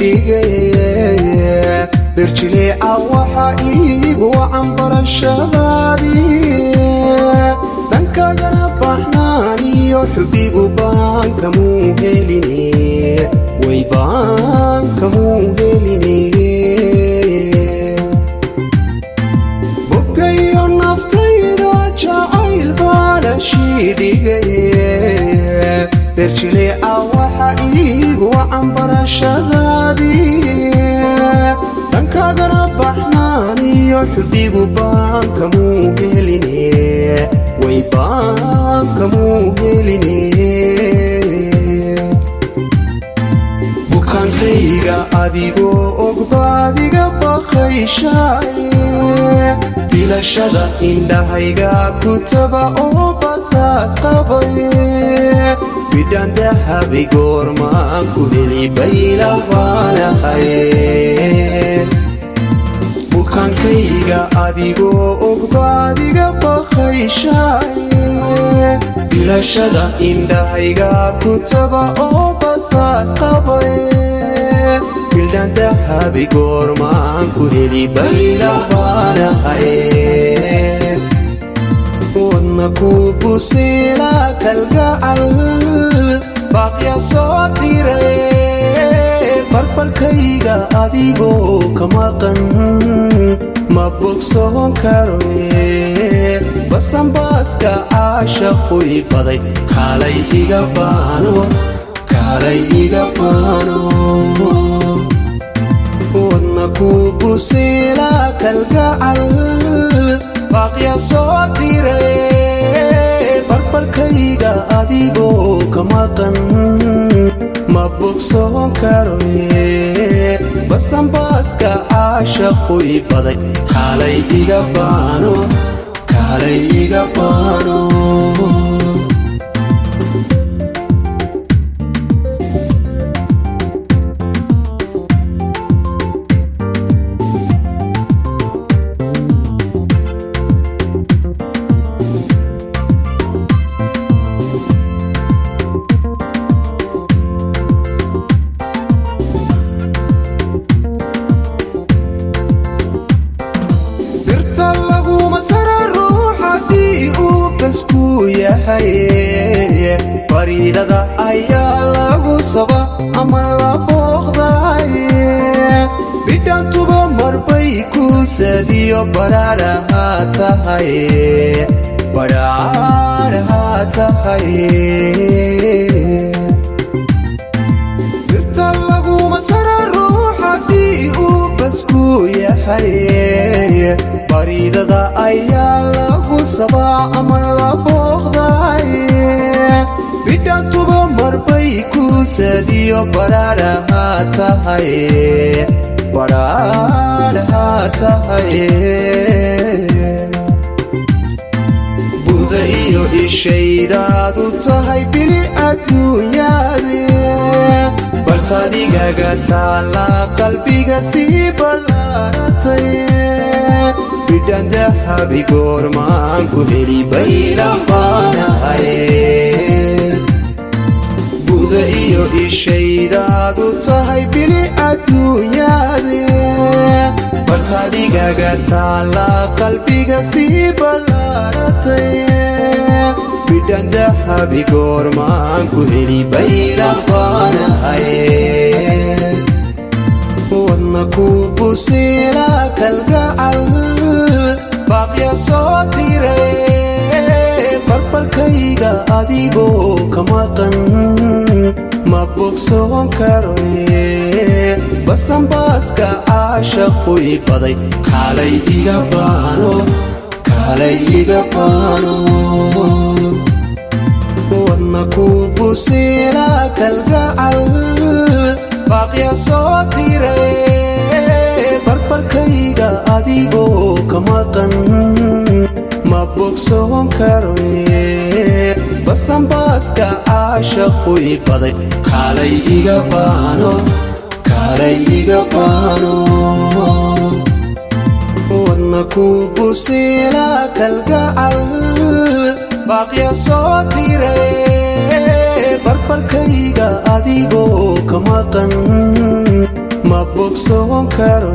dhigay. Berjileeca waxa iigu wacan barashadaadii, dhankagana baxnaaniyo xubigu baankamuu heline, way baankamuu heline. Bogayo naftayda jacayl baalashii dhigay. Berjileeca waxa iigu wacan barashadaadii, dhankagana baxnaaniyo xubigu baankamuu heline, way baankamuu heline. Bukaankayga adigoo ogbaadiga bakhayshaye, bilashada indhahayga kutaba oo basaas qabaye. Bidhaan dahabi goormaan ku heli, baylah baanahaye. Bukaankayga adigoo ogbaadiga bakhayshaye, bilashada indhahayga kutaba oo basaas qabaye. Bildhaan dahabi goormaan ku heli, baylah baanahaye. Wadna ku busiila kalgacal baaqya soo diray, barbarkayga adigoo ka maqan ma bogsoon karo. Basanbaaska caashaquy baday, kaalay iga baano, kaalay iga baano. Wadna ku busiila kalgacal baaqya soo diray, barbarkayga adigoo ka maqan ma bogsoon karo. Basanbaaska caashaquy baday, kaalay iga baano, kaalay iga baano. Birta laguma sara ruux haddii uu basku yahay, fariidada ayaa lagu saba ama la booqday. Bidhantuba marbay kuusadiyo badhaadhaha tahay, badhaadhaha tahay. Birta laguma sara ruux haddii uu basku yahay, fariidada ayaa lagu sabaa ama la booqday. Bidhantuba marbay kuusadiyo badhaadhaha tahay, badhaadhaha tahay. Buda iyo ishaydaadu tahay bili adduunyaade, bartaadigaga taala qalbiga sii ballaaratay. Bidhaan dahabi goormaan ku heli, baylah baanahaye. Buda iyo ishaydaadu tahay bili adduunyaade, bartaadigaga taala qalbiga sii ballaaratay. Bidhaan dahabi goormaan ku heli, baylah baanahaye. Wadna ku busiila kalgacal baaqya soo diray, barbarkayga adigoo ka maqan ma bogsoon karo. Basanbaaska caashaquy baday, kaalay iga baano, kaalay iga baano. Wadna ku busiila kalgacal baaqya soo diray, barbarkayga adigoo ka maqan ma bogsoon karo. Basanbaaska caashaquy baday, kaalay iga baano, kaalay iga baano. Wadna ku busiila kalgacal baaqya soo diray, barbarkayga adigoo ka maqan. bogsoon karo.